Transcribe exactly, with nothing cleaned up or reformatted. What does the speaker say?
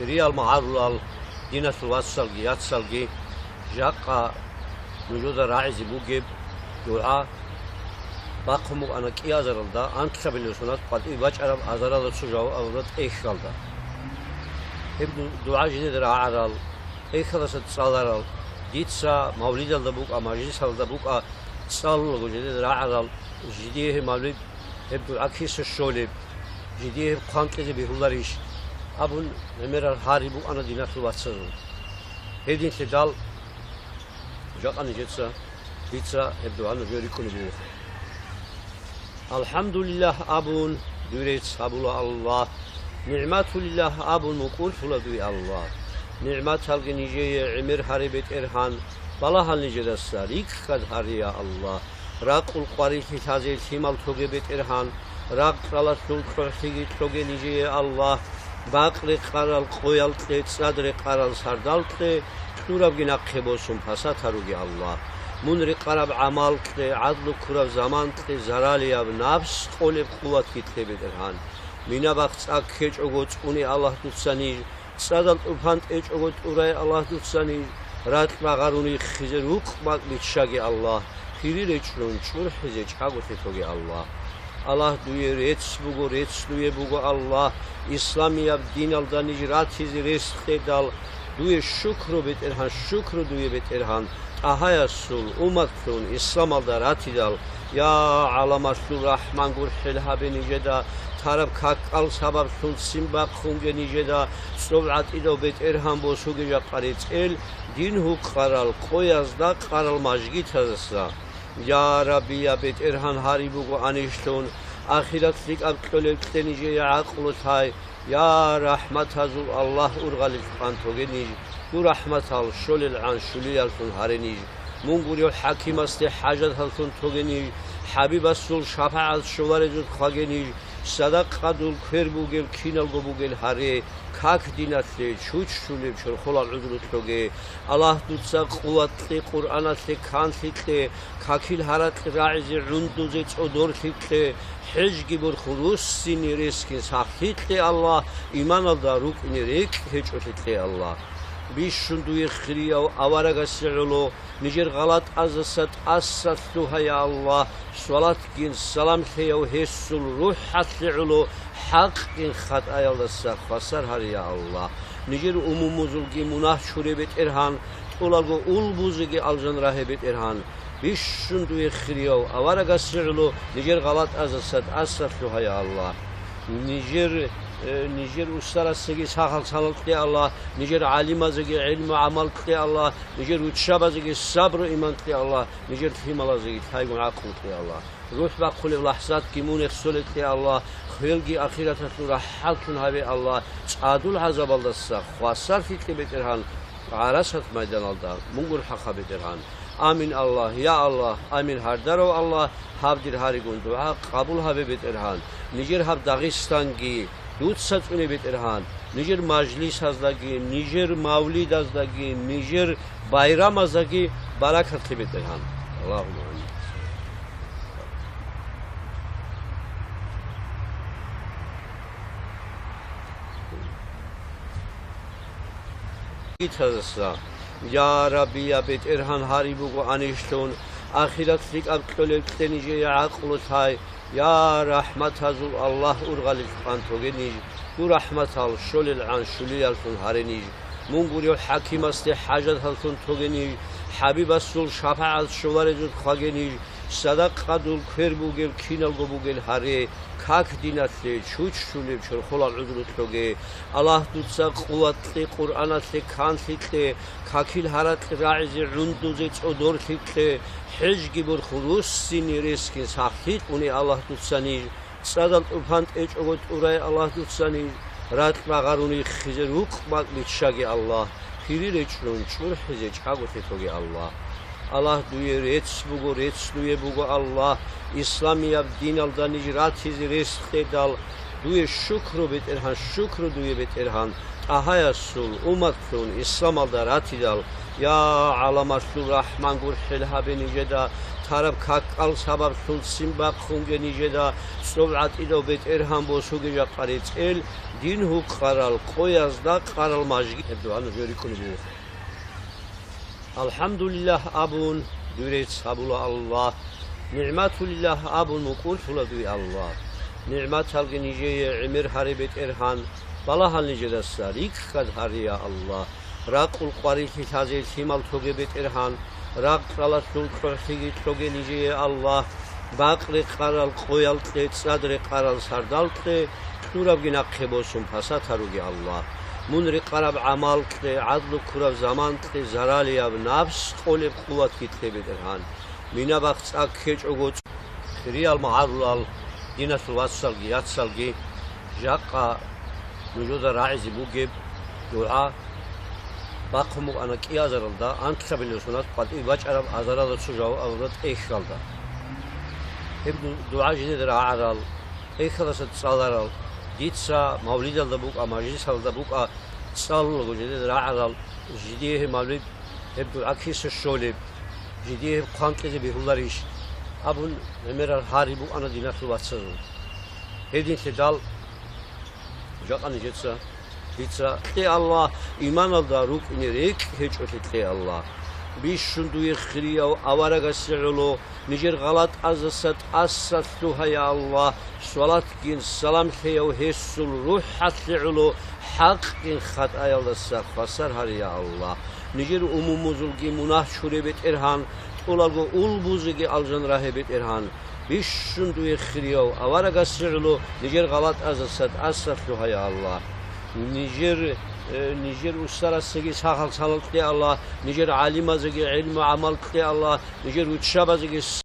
Хириял магӀарулал, диналъул вацалги яцалги, жакъа нужеда рагӀизе бугеб дугӀа бахъун букӀана кӀиазаралда, анкьабилеб соналъ къватӀибе бачӀараб азаралда цо жаваб абураб тӀехьалда. Гьеб ду-, дугӀа жидеда рагӀарал, тӀехьалдаса цӀаларал, дица мавлидалда букӀа, мажлисалда букӀа, цӀалулаго жидеда рагӀарал, жидее гьеб мавлид, гьеб дугӀа киса щолеб, жидее гьеб хъван кьезе бегьуларищ абун гӀемерал гьари букӀана диналъул вацазул. Гьединлъидал жакъа нижеца, дица гьеб дугӀа нужее рикӀкӀунеб буго. «АлхӀамдулиллагь» абун, дуе рецц гьабула Аллагь. «НигӀматулиллагь» абун, мукӀурлъула дуе Аллагь. НигӀматалги нижее гӀемер гьаре, БетӀергьан, балагьал нижедаса, рикӀкӀад гьаре, я Аллагь. Ракъул къварилъи лъазе лъимал тоге, БетӀергьан, рагъ-кьалалъул кьогӀлъиги кьоге нижее, Аллагь, бакъ рекъарал къоял кье, цӀад рекъарал сардал кье, кьурабги нахъе босун пасат гьаруге, Аллагь. Мун рекъараб гӀамал кье, гӀадлу ккураб заман кье, заралияб напс къолеб къуватги кье, БетӀергьан. Мина-бахъ цӀа ккечӀого цӀуне, Аллагь, дуца ниж, цӀадал тӀупан тӀечӀого тӀурай, Аллагь, дуца ниж, ракь багъарун риххизе рукъ-бакӀ биччаге, Аллагь, хири речӀчӀун чӀурхӀизе чӀаголъи тоге, Аллагь. Аллагь, дуе рецц буго, рецц дуе буго, Аллагь, исламияб диналда ниж ратизе рес кьедал, дуе шукру, БетӀергьан, шукру дуе, БетӀергьан, ТӀагьаясул умматлъун исламалда ратидал, я гӀаламалъул РахӀман, гурхӀел гьабе нижеда, тараб какал сабаблъун ццин бахъунге нижеда, цӀоб гӀатӀидав БетӀергьан, босуге жакъа рецӀел, дин гьукъарал, къоязда къарал мажгитаздаса. Я Рабби, я БетӀергьан, гьари буго анищлъун, ахират лъикӀаб кьолеб кье нижее гӀакълу лъай, я рахӀматазул Аллагь, ургъалилъ къан тоге ниж, дур рахӀматал щолелгӀан щулияллъун гьаре ниж, мун гурев хӀакимасде хӀажаталлъун тоге ниж, хӀабибасул шапагӀат щоларезул хъваге ниж, садакъадул квер бугел киналго бугел гьаре, как диналъе чуччулеб чорхолал гӀузру кьоге. Аллагь, дуца къуват кье, Къуръаналъе канлъи кье, какил гьаракь рагӀизе гӀундузе цӀодорлъи кье, хӀежги борхун руссине ресгин сахлъи кье, Аллагь, иманалда рукӀине рекӀкӀ гьечӀолъи кье, Аллагь. Бищун дуе хирияв аварагасе гӀоло, нижер гъалатӀаздаса тӀаса лъугьа, я Аллагь, свалатгин салам лъеяв гьесул рухӀалъе гӀоло, хӀакъгин хатӀаялдаса хвасар гьаре, я Аллагь. Нижер умумузулги мунагь чуре, БетӀергьан, тӀолалго улбузеги алжан рагье, БетӀергьан. Бищун дуе хирияв аварагасе гӀоло, нижер гъалатӀаздаса тӀаса лъугьа, я Аллагь. Нижер, э, нижер устарасеги сахал-санал кье, Аллагь, нижер гӀалимазеги гӀилму-гӀамал кье, Аллагь, нижер руччабазеги сабру-иман кье, Аллагь, нижер лъималазеги лъайгун гӀакълу кье, Аллагь. РухӀ бахъулеб лахӀзатги мун рехсолел кье, Аллагь, хвелги ахираталъул рахӀалтун гьабе, Аллагь, цӀадул гӀазабалдаса хвасарлъи кье, БетӀергьан, гӀарасат майданалда мун гурхӀаха, БетӀергьан. Амин, Аллагь, я Аллагь, амин, гьардарав Аллагь, гьаб дир гьаригун дугӀа къабул гьабе, БетӀергьан. Нижер гьаб Дагъистанги дуца цӀуне, БетӀергьан, нижер мажлисаздаги, нижер мавлидаздаги, нижер байрамаздаги баракат лъе, БетӀергьан. Аллагьумма амин. Итазаса. Я Рабби, я БетӀергьан, гьари буго анищлъун, ахират лъикӀаб кьолеб кье нижее гӀакълу лъай, я рахӀматазул Аллагь, ургъалилъ къан тоге ниж, дур рахӀматал щолелгӀан щулияллъун гьаре ниж, мун гурев хӀакимасде хӀажаталлъун тоге ниж, хӀабибасул шапагӀат щоларезул хъваге ниж, садакъадул квер бугел киналго бугел гьаре, как диналъе чуччулеб чорхолал гӀузру кьоге. Аллагь, дуца къуват кье, Къуръаналъе канлъи кье, какил гьаракь рагӀизе гӀундузе цӀодорлъи кье, хӀежги борхун руссине ресгин сахлъи кьуне, Аллагь, дуца ниж, цӀадал тӀупан тӀечӀого тӀурай, Аллагь, дуца ниж, ракь багъарун риххизе рукъ-бакӀ биччаге, Аллагь, хири речӀчӀун чӀурхӀизе чӀаголъи тоге, Аллагь. Аллагь, дуе рецц буго, рецц дуе буго, Аллагь, исламияб диналда ниж ратизе рес кьедал, дуе шукру, БетӀергьан, шукру дуе, БетӀергьан, ТӀагьаясул умматлъун исламалда ратидал, я гӀаламалъул рахӀман, гурхӀел гьабе нижеда, тараб какал сабаблъун ццин бахъунге нижеда, цӀоб гӀатӀидав БетӀергьан, босуге жакъа рецӀел, Дин гьукъарал къоязда къарал мажги гьеб дугӀа нужее рикӀкӀунеб буго. «АлхӀамдулиллагь» абун, дур рецц гьабула Аллагь. «НигӀматулиллагь» абун, мукӀурлъула дуе Аллагь. НигӀматалги нижее гӀемер гьаре, БетӀергьан, балагьал нижедаса рикӀкӀад гьаре, я Аллагь. Ракъул къварилъи лъазе лъимал тоге, БетӀергьан, рагъ-кьалалъул кьурхӀиги кьоге нижее, Аллагь. Бакъ рекъарал къоял кье, цӀад рекъарал сардал кье, кьурабги нахъе босун пасат гьаруге, Аллагь. Мун рекъараб гӀамал кье, гӀадлу ккураб заман кье, заралияб напс къолеб къуватги кье, БетӀергьан. Мина-бахъ цӀа ккечӀого, хириял магӀарулал, диналъул вацалги яцалги, жакъа нужеда рагӀизе бугеб дугӀа бахъун букӀана кӀиазаралда, анкьабилеб соналъ къватӀибе бачӀараб азаралда цо жаваб абураб тӀехьалда. Гьеб дугӀа жидеда рагӀарал, тӀехьалдаса цӀаларал, дица мавлидалда букӀа, мажлисалда букӀа, цӀалулаго жидеда рагӀарал, жидее гьеб мавлид, гьеб дугӀа киса щолеб, жидее гьеб хъван кьезе бегьуларищ абун, гӀемерал гьари букӀана диналъул вацазул. Гьединлъидал жакъа нижеца, дица кье, Аллагь, иманалда рукӀине рекӀкӀ гьечӀолъи кье, Аллагь. Бищун дуе хирияв аварагасе гӀоло, нижер гъалатӀаздаса тӀаса лъугьа, я Аллагь, салатгин салам лъеяв гьесул рухӀалъе гӀоло, хӀакъгин хатӀаялдаса хвасар гьаре, я Аллагь. Нижер умумузулги мунагь чуре, БетӀергьан, тӀолалго улбузеги алжан рагье, БетӀергьан. Бищун дуе хирияв аварагасе гӀоло, нижер гъалатӀаздаса тӀаса лъугьа, я Аллагь. Нижер, э, нижер устарасеги сахал-салам кье, Аллагь, нижер гӀалимазеги гӀилму-гӀамал кье, Аллагь, нижер руччабазеги